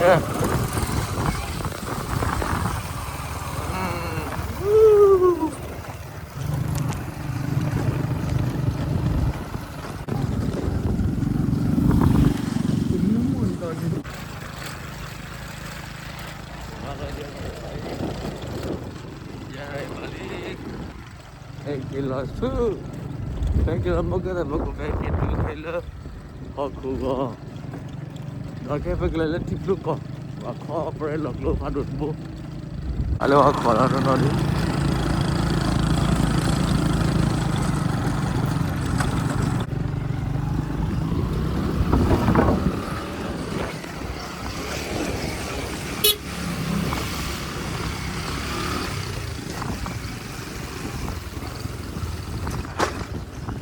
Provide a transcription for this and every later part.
ဟဲက့ၤလီၤဆူ ဖဲက့ၤလီၤမ့ၢ်ကဲသးမ့ၢ်ကီး ဖဲက့ၤတုၤခဲလၢ ဟီၣ်ခိၣ်ဂီၤ ဒီးကဲဖဲကလဲၤလၢထံကျိကီၢ် ပှၤခီပရဲလီၤကျိဖးဒိၣ်တဘိ အလၢဟီၣ်ခိၣ်လီၤနီၢ်နီၢ်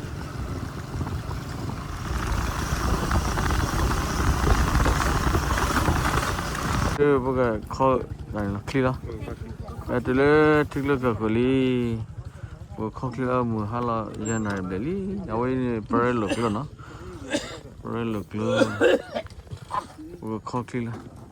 ဒုး ပကခီချံလီၤ ပတုၤလၢထံကျိကီၢ်ခိၣ်လံ ပကခီချံလီၤ မုၢ်ဟါလီၤ ယဲၢ်နၣ်ရံၣ်ဘျဲၣ်လံ အဝဲန့ၣ် ပရဲလိာ်ကျိနီၤ ပရဲလိာ်ကျိ ပကခီချံလီၤ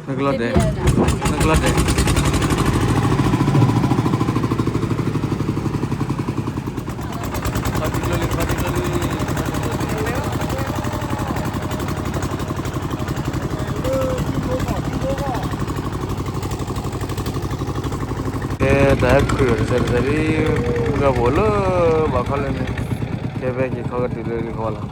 နကလီတဲာ် နကလီတဲာ် ကဲ တၢ်ဟဲခုၣ်ဒီးကစဲးကစဲးလံ မုၢ်ဂၤဘိးလၢ ဘၣ်ခီလၢန့ၣ် ကဲ ဖဲက့ၤခီကတုၤလၢလံခီလီၤ ကဲ တုၤလံ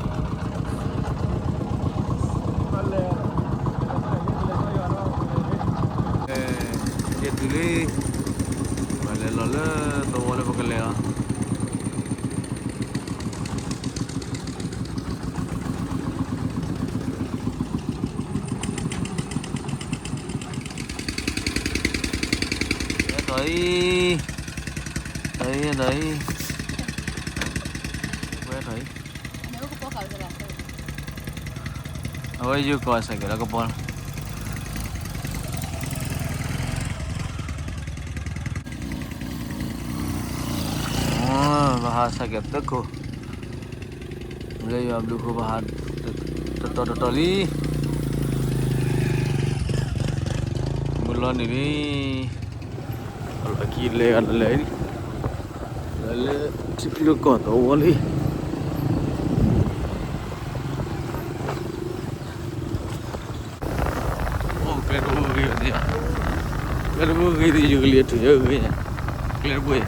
ပလဲၤလီၤလၢသဝီလၢပကလဲၤလီၤ ဝဲထီၣ်အံၤ ထီၣ်အံၤ ထီၣ်အံၤ ဝဲထီၣ်အံၤ အဝဲယိၤကီၢ်စဲးကဲးလၢကပီၤလီၤ ပဟးစဲးကဲးသၢခိၣ် လၢယွၤဘျုးဃိ ပဟး တတီၤတတီၤလံ မုၢ်လီၤနုာ်လံ အကံလဲၤဂၤတလဲၤ လၢထံကျိကီၢ်သဝီလံ အိၣ်ကျဲတဘိဂ့ၤသ့ၣ်ဧါ, ကျဲတဘိဂ့ၤသ့ၣ် ယကလံၤအထုးယဂ့ၤ, ကျဲတဘိ,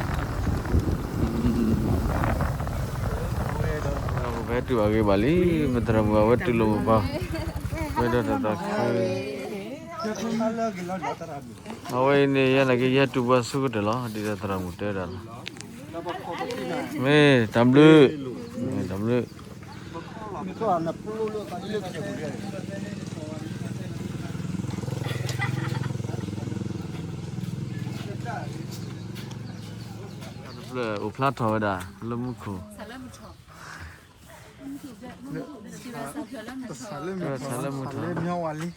ပဟဲတုၤဘၣ်ဂ့ၤဘၣ်လံ, ပသရၣ်မုၣ်အဝဲတူၢ်လိာ်မုာ်ပှၤ, ဝဲဒီးတၢ်သးခု, အဝဲအံၤန့ၣ် ယဲနာ်က့ ယဟဲတုၤပှၤဆၢကတီၢ်လီၤ, ဒ်သိးသရၣ်မုၣ်တဲဝဲဒၣ်လီၤ, မ့ၢ်တၢ်ဘျုး, မ့ၢ်တၢ်ဘျုး တဖျၢၣ်အိၣ်ဖျါထီၣ်ဝဲဒၣ်လၢမူခိၣ်, ဆၢလၢမုၢ်ထီၣ်,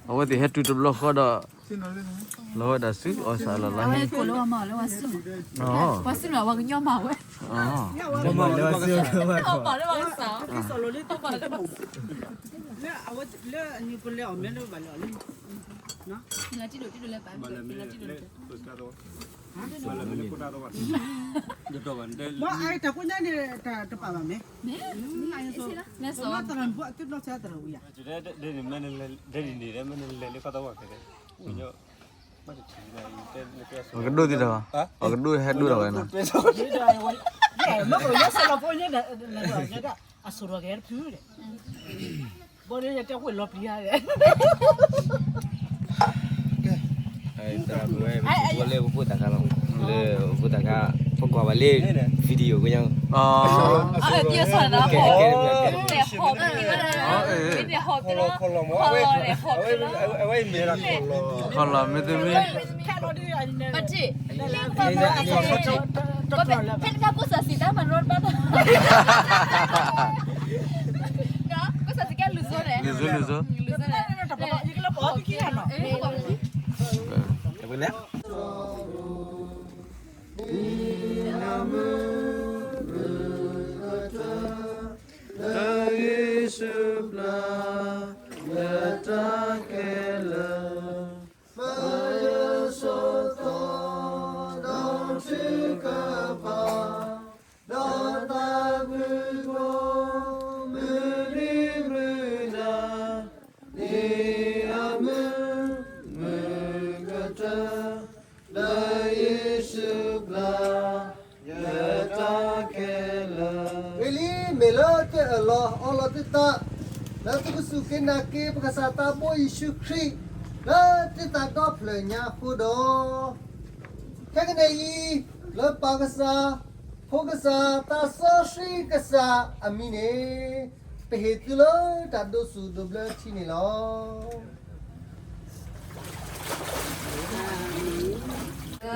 အဝဲသ့ၣ်ဟဲတုၤတဘျီဃီဒီး လီၤဝဲဒၣ်ဆူအီၣ်စၣ်လီၤလီၤ, ပှၤဆူၣ်လီၤ ပှၤကညီမၤဝဲ, ပှၤဆူၣ်လီၤ ပှၤကညီမၤဝဲ, လၢ တၢ်ကိးညါန့ၣ် တပာ်ဘၣ်မ့ၢ်, သရၣ်မုၣ်အသုဘျီဆၢသရၣ်ဝံၤယါ, ပှၤကဒိၣ်သ့ၣ်တဖၣ်, ပှၤကဒိၣ်ဟဲဒိၣ်ထီၣ်ဝဲနီၤ, မ့ၢ်အိၣ်လၢဆၢလီၤဖိညါ, အစိၤထီၣ်ကဟဲတဖု, ဘီန့ၣ်ယတဲကွၢ်လီၤပျံၤဧါ, သရၣ်မုၣ်ဝဲ ပဖိတၢ်ခါလီၤ လၢ ဖိသၣ်ခါ ဖီကွၢ်ဘၣ်လၢ video ကညီ ကဲ ကဲ ကဲ ခီလီၤမ့ၢ်သမံ လူၤစိလူၤစိ လၢယ့ၣ်ၡူးပျၢ် လၢတၢ်ခဲလၢာ် မၤယွၤဆိးသီ ဒီးထုကဖၣ် ဒီးသးဖုကိ မုၢ်နံၤမုၢ်နၤ န့ၢ်အမုာ်မုာ်ကတၢၢ် လၢယ့ၣ်ၡူးပျၢ် ယတၢ်ခဲလၢာ်. ဂ့ၤလံ မ့ၢ်လၢသုအၢၣ်လီၤအီလီၤသုသး လၢသုကစူၢ်က့ၤနာ်က့ၤ ပကစၢ်သးဘိယ့ၣ်ၡူးခရံာ် လၢသုသးဒီဖျၢၣ်ညါအဃိဒီး ခဲကနံၣ်အံၤ လၢပၢ်ကစၢ် ဖိကစၢ် သးစီဆှံကစၢ်အမံၤန့ၣ် ပဟ့ၣ်သုလၢတၢ်ဒိးဆူၣ်ဒိးဘျၢထံန့ၣ်လီၤ. က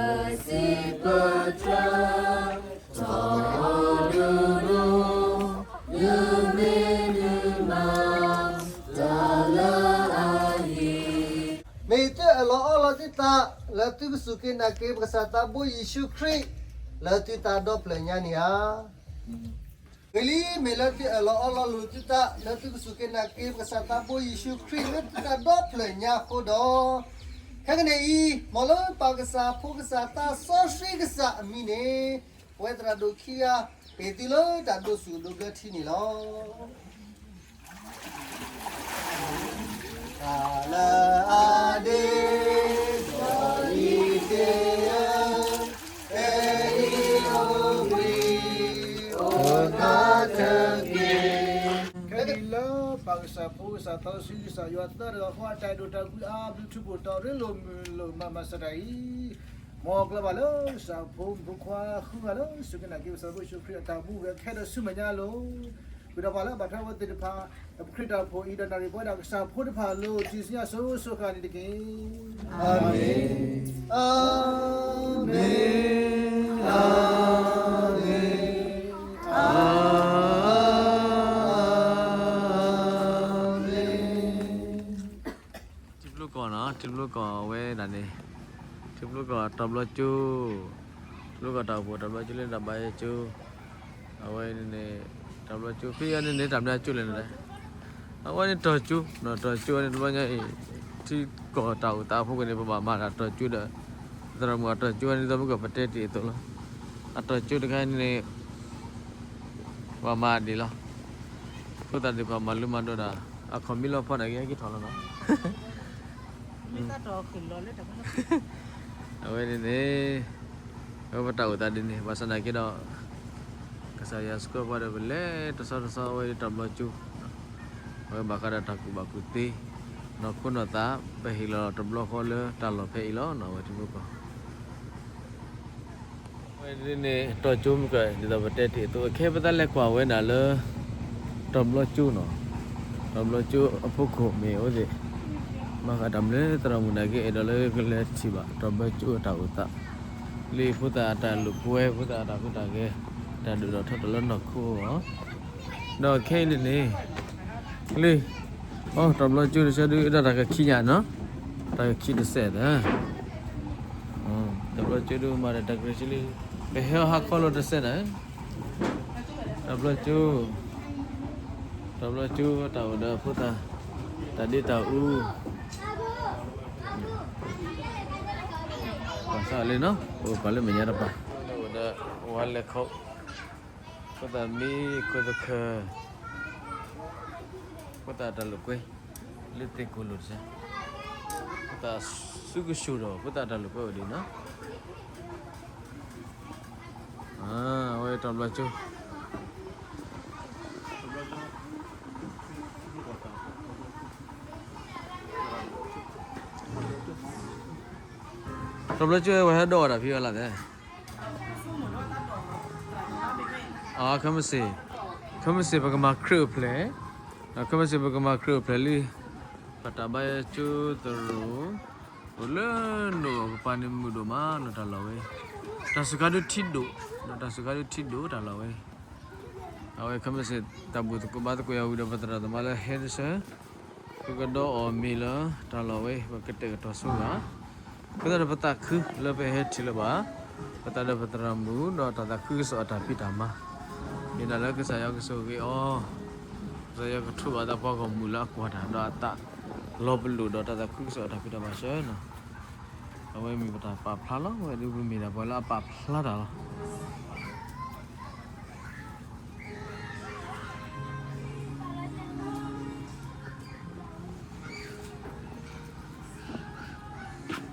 စံးပတြၢၤ ထီဒိၣ်ဒိၣ် နမ့ၢ်နုၤမၤ တၢ်လၢအဟံၣ် မ့ၢ်သုအၢၣ်လီၤအီလီၤသုသး လၢသုကစူၢ်က့ၤနာ်က့ၤ ပကစၢ်သးဘိယ့ၣ်ၡူးခရံာ် လၢသုသးဒီဖျၢၣ်ညါန့ၣ်ဧါ. ဂ့ၤလံ မ့ၢ်လၢသုအၢၣ်လီၤအီလီၤလိာ်သုသး လၢသုကစူၢ်က့ၤနာ်က့ၤ ပကစၢ်သးဘိယ့ၣ်ၡူးခရံာ် လၢသုသးဒီဖျၢၣ်ညါအဃိဒီး ခဲကနံၣ်အံၤ မ်လၢပၢ်ကစၢ် ဖိကစၢ် သးစီဆှံကစၢ်အမံၤန့ၣ် ပဝဲသရၣ်ဒိၣ်ခံဂၤ ပဟ့ၣ်သုလၢတၢ်ဒိးဆူၣ်ဒိးဘျၢထံန့ၣ်လီၤ. တၢ်လၢအဒ့ ဒီးအံၤတ့ၢ်ဧၢ, ဖဲအံၤအိၣ်ဘှံး အိၣ်သးတက့ၢ်. ခဲကနံၣ်လၢပၢ်ကစၢ် ဖိကစၢ် သးစီဆှံကစၢ် ယွၤသၢတဂၤဃီ အတၢ်အဲၣ်ဒိၣ်တၢ်ကွံအါဘျုး ထူးဖှိၣ်တီၤရ့လိာ်မုာ်လိာ်မးမၤစၢၤတၢ်အံၤ မ်အကျဲဘၣ်လၢကစၢ်ဖိမုၣ်ဖိခွါဃုဂၤလၢ စူၢ်က့ၤနာ်က့ၤ ကစၢ်သးဘိယ့ၣ်ၡူးခရံာ်အတၢ်မူဝဲခဲဒီးဆူမဲာ်ညါအလိၤ, ဃုာ်ဒီးပှၤလၢအဘၣ်ထွဲဝဲသ့ၣ်တဖၣ် ပခရံာ်တၢ်အိၣ်ဖှိၣ်အံၤ ဒီးနၣ်ရံၣ်ပဝဲဒၣ်ကစၢ်ဖိတဖၣ်အလိၤ တံၤစံညါစိၤစိၤဃၣ်ဃၣ်န့ၣ်တက့ၢ်. အၤမ့ၣ်, အၤမ့ၣ်, အၤမ့ၣ်, အၤမ့ၣ်. ထံပျိကီၢ်နီၤ, ထံပျိကီၢ်အဝဲဒၣ်န့ၣ်, ထံပျိကီၢ်တီၤဘျီကၠိ, ထံပျိကီၢ်တၢ်အိၣ်ဖှိၣ် တီၤဘျီကၠိလၢတၢ်ဘါယွၤကၠိ, အဝဲန့ၣ်န့ၣ် တီၤဘျီကၠိ ဖဲအံၤန့ၣ်န့ၣ် တၢ်မနုၤကၠိလဲၣ်န့ၣ်, အဝဲန့ၣ်တီၤကၠိ, တီၤကၠိန့ၣ် တဘျီညါအံၤ ထံကီၢ်တၢ်အိၣ်သးအဖီခိၣ်န့ၣ် ပဘၣ်မၤတၢ်တီၤကၠိဒီး သရၣ်မုၣ်အတီၤကၠိန့ၣ် ဒ်သိးမ့ၢ်ကပတဲတ့ၢ်အသိးလီၤ. အတီၤကၠိတခါန့ၣ် ပှၤမၤဒံးလီၤ. ဖိသၣ်သ့ၣ်တဖၣ်မၤလိမၤဒိးတၢ် အခီၣ်မံလီၤဖီတၢ်ဂ့ၤ ဟဲက့ၤထီၣ်လီၤနီၤ. အဝဲန့ၣ်န့ၣ် အဝဲပတၢ်အိၣ်သးဒ်န့ၣ် ဘၣ်ဆၣ်သနာ်က့ဒီး ကစၢ်ယွၤဆှၢပှၤဒီးပလဲၤတဆီတဆီ အဝဲတီၤဘျီကၠိ, အဝဲဘၣ်ဃးဒီးတၢ်ကူၣ်ဘၣ်ကူၣ်သ့ နီၢ်ခိနီၢ်သး ပဟ့ၣ်လီၤတဘျီဃီလၢတၢ်လီၢ်ဖဲအံၤလီၤနီၤ အဝဲထံဖိကီၢ် အဝဲန့ၣ်န့ၣ် တီၤကၠိမ့ၢ်က ဒ်သိးပတဲတ့ၢ်အသိး ခဲပသးလဲၤကွၢ်ဝဲဒၣ်လၢ တီၤဘျီကၠိနီၤ, တီၤဘျီကၠိအဖီခိၣ်မ့ၢ်အိၣ်သ့ၣ်, ဘၣ်ဃးတၢ်မနုၤသရၣ်မုၣ်နာ်က့ အဲၣ်ဒိးလၢကလဲၤထံၣ်ဘၣ် တီၤဘျီကၠိအတၢ်အိၣ်သး, လၢဖိသၣ်အတၢ်လိာ်ကွဲ ဖိသၣ်အတၢ်ဟူးတၢ်ဂဲၤ တၢ်ဒုးဒိၣ်ထီၣ်တၢ်လၢနီၢ်ခိအဂီၢ်, ဒီးခဲအံၤန့ၣ်န့ၣ် လၢ အိ တီၤဘျီကၠိတဆၢဒု ဒၣ်တၢ်ကခံညါနီၤ, တၢ်ကခံတစဲးဒီး တီၤဘျီကၠိဒုမၤဒီးတၢ်ကရၢကၠိလံ, ပဟဲအီၤဟါခီလီၤတစဲးဒီး တီၤဘျီကၠိ, တီၤဘျီကၠိတၢ်အိၣ်ဒီးဖိသၣ်, တၢ်ဒ့တၢ်အူ, ပှၤသးလံနီၤ, အိၣ်ပှၤလၢမဲာ်ညါတပၤ, အိၣ်ဒီးဝါလဲၤခိး ဖိသၣ်မံခိၣ်သခၢၣ်, ဖိသၣ်တၢ်လိာ်ကွဲ, လၢသ့ၣ်ကိၢ်လိာ်တစဲး, ဖိသၣ်စုကဆူၣ်ဒီး ဖိသၣ်တၢ်လိာ်ကွဲအိၣ်ဒံးနီၤ, အဝဲတီၤဘျီကၠိ, တီၤဘျီကၠိဝဲဟဲဒိးဝဲဒၣ်ဖံဝဲလၢ်သ့ ခဲမုၢ်ဆ့ၣ်, ခဲမုၢ်ဆ့ၣ်ပကမၤခရံာ်အိၣ်ဖျဲၣ်, ခဲမုၢ်ဆ့ၣ်ပကမၤခရံာ်အိၣ်ဖျဲၣ်လံ, ပတၢ်ဘါယွၤကၠိသရိာ်, အိၣ်လၢနိၣ်အကပၤန့ၣ်မုာ်ဒိၣ်မးနီၤတၢ်လီၢ်ဝဲ, တၢ်စူၤခါဒုးထံဒိၣ်, ဒီးတၢ်စူၤခါဒုးထံဒိၣ်တၢ်လီၢ်ဝဲ, အဝဲခဲမုၢ်ဆ့ၣ်တၢ်ဘူၣ်သကိးဘါသကိးယၤဝံၤဒီးပသရၣ်သမါလၢဟဲတဆၢ ပကဒီးအီၣ်မ့ၤလၢတၢ်လီၢ်ဝဲ ပကတဲာ်ကတီၤဆိဂၤ, အဃိသတးဒီးပသးခုလၢပဟဲထံၣ်လၢၤဘၣ်, ပသးဒီးပသရၣ်မုၣ် ဒီးတၢ်သးခုကစီၣ်အတၢ်ဖံးတၢ်မၤ, မ့ၢ်ဒၣ်လၢကစၢ်ယွၤကဆိၣ်ဂ့ၤအီၤ, ကစၢ်ယွၤကထိးဘၣ်သးပှၤဂီၢ်မုၢ်လၢအကွၢ်တၢ် ဒီးအသးလီၤပလိာ်ဒီးတၢ်သးခုကစီၣ်အတၢ်ဖံးတၢ်မၤဆၢနီၤ, အဝဲမ့ၢ်ပတၢ်ပာ်ဖျါလီၤ, ဝဲဒုးပမ့ၢ်ဒၣ်ပှၤလၢအပာ်ဖျါတၢ်လီၤ.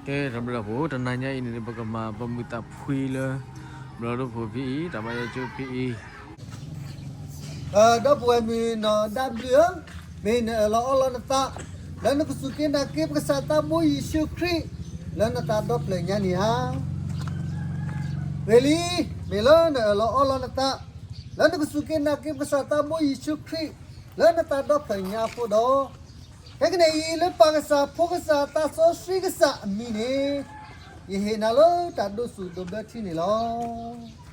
ကဲ တၢ်ဘျုးဒိၣ်ဖိ တနၤညါအံၤန့ၣ် ပကမၤပမုာ်သးဖှံလၢ ဘျီၣ်ဒိၣ်ဖိဖဲအံၤ တၢ်ဘါယွၤကၠိဖဲအံၤ, ဒီပုၢ်ဝဲၢ်မုၣ်နီၢ်ဒၣ်ဘျုးဧၢ, မ့ၢ်နအၢၣ်လီၤအီလီၤနသး လၢနကစူၢ်က့ၤနာ်က့ၤပကစၢ်သးဘိယ့ၣ်ၡူးခရံာ် လၢနသးဒီဖျၢၣ်ညါန့ၣ်ဧါ. ဂ့ၤလံ, မ့ၢ်လၢနအၢၣ်လီၤအီလီၤနသး လၢနကစူၢ်က့ၤနာ်က့ၤပကစၢ်သးဘိယ့ၣ်ၡူးခရံာ် လၢနသးဒီဖျၢၣ်ညါအဃိဒီး, ခဲကနံၣ်အံၤလၢပၢ်ကစၢ် ဖိကစၢ် သးစီဆှံကစၢ်အမံၤန့ၣ်, ယဟ့ၣ်နၤလၢတၢ်ဒိးဆူၣ်ဒိးဘျၢထံန့ၣ်လီၤ.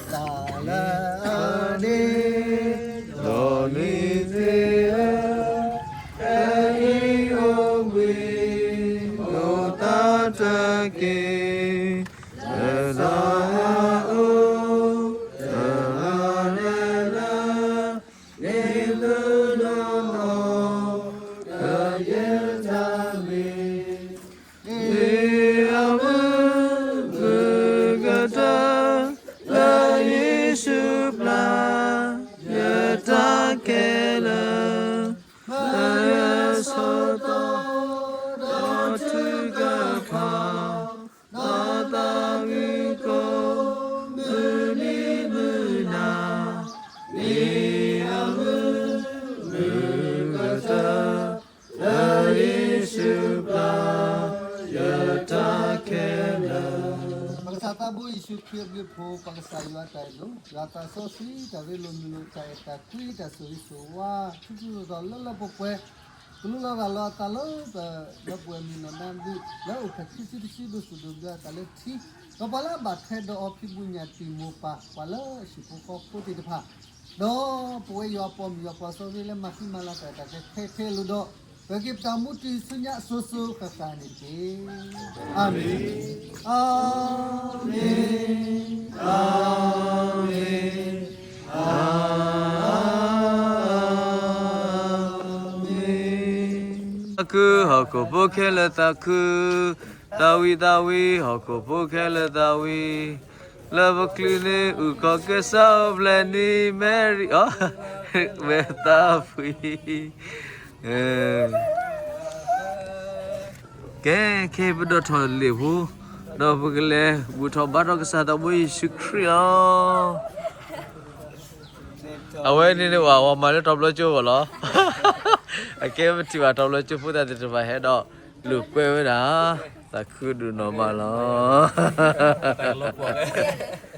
တၢ်လၢအန့ၣ်, ဒီးနသ့ၣ်ဧၢ, တၢ်အံၤအိၣ်ဘှံးအိၣ်သါတက့ၢ်, လၢသးအိၣ်, လၢသးလဲၤလၢ, န့ၣ်လၢဒီးအီၤ, လၢယတၢ်မ့ၢ် မ့ၢ်အမုာ်မုာ်ကတၢၢ်, လၢယ့ၣ်ၡူးပျၢ်, ယတၢ်ခဲလၢာ်, လၢယဆၢကတီၢ်, ဒီးထုကဖၣ်, ဒီးသးဝံၣ်ကိာ်, မုၢ်နံၤမုၢ်နၤ, မ့ၢ်အမုာ်မုာ်ကတၢၢ်, လၢယ့ၣ်ၡူးပျၢ်, ယတၢ်ခဲလၢာ်. ပကစၢ်သးဘိယ့ၣ်ၡူးခရံာ်အဘျုးအဖှိၣ်, ပကစၢ်ယွၤအတၢ်အဲၣ်ဒိၣ်, ယွၤသးစီဆှံ, တၢ်ရ့လိာ်မုာ်လိာ်, တၢ်အဲၣ်တၢ်ကွံ, တၢ်ဆိၣ်ဂ့ၤဆိၣ်ဝါ, ထူထူတီတီလၢလၢပှဲၤပှဲၤ, ကလူလီၤဂာ်လီၤအသးလၢပ, ဒီပုၢ်ဝဲၢ်မုၣ်နီၢ်ဒၣ်ဘျုး, လၢအိၣ်ဖျဲၣ်ခံစုတစုဒိးဆူၣ်ဒိးဘျၢအသးလၢထံ, ဒီးပှၤလၢအဘၣ်ထွဲဒီးအီၤဖံးဘူးညၣ်တံာ်မိၢ်ပၢ်, ပှၤလၢအဟံၣ်ဖိဃီဖိသ့ၣ်တဖၣ်, ဒီးပဝဲယွၤပှၤမုၣ်ယွၤပှၤစီဆှံလၢမၤဃံမၤလၤတၢ်တၢ်ခဲခဲခဲအလိၤဒီး, ပက့ၤပတၢ်မူတုၤဆူညါအစိၤစိၤဃၣ်ဃၣ်န့ၣ်တက့ၢ်. အၤမ့ၣ်, အၤမ့ၣ်, အၤမ့ၣ်, အၤမ့ၣ်. သးခု ဟီၣ်ခိၣ်ဖိခဲလၢာ်သးခု, သးဝံၣ်သးဝံၣ် ဟီၣ်ခိၣ်ဖိခဲလၢာ်သးဝံၣ်, လၢပချုးန့ၢ်အုၣ်ခီၣ်ကစၢ်အိၣ်ဖျဲၣ်နံၤ Merry, အီ, ဝဲသးဖှံ, ကဲ, ခဲအံၤပဒိၣ်ထီၣ်လံာ်ဖိ, ဒီးပကလဲၤဘူၣ်ထီၣ်ဘါထီၣ်ကစၢ်သးဘိယ့ၣ်ၡူးခရံာ်လီၤ. အဝဲန့ၣ်န့ၣ် ပှၤမၤလၢထီဘိကၠိအဂီၢ်လီၤ. အကဲပထံၣ်ဘၣ်ထီဘိကၠိဖိသၣ်သ့ၣ်တဖၣ်ဟဲဒီး လိာ်ကွဲဝဲဒၣ်, သးခုဒိၣ်နီၢ်မးလီၤ.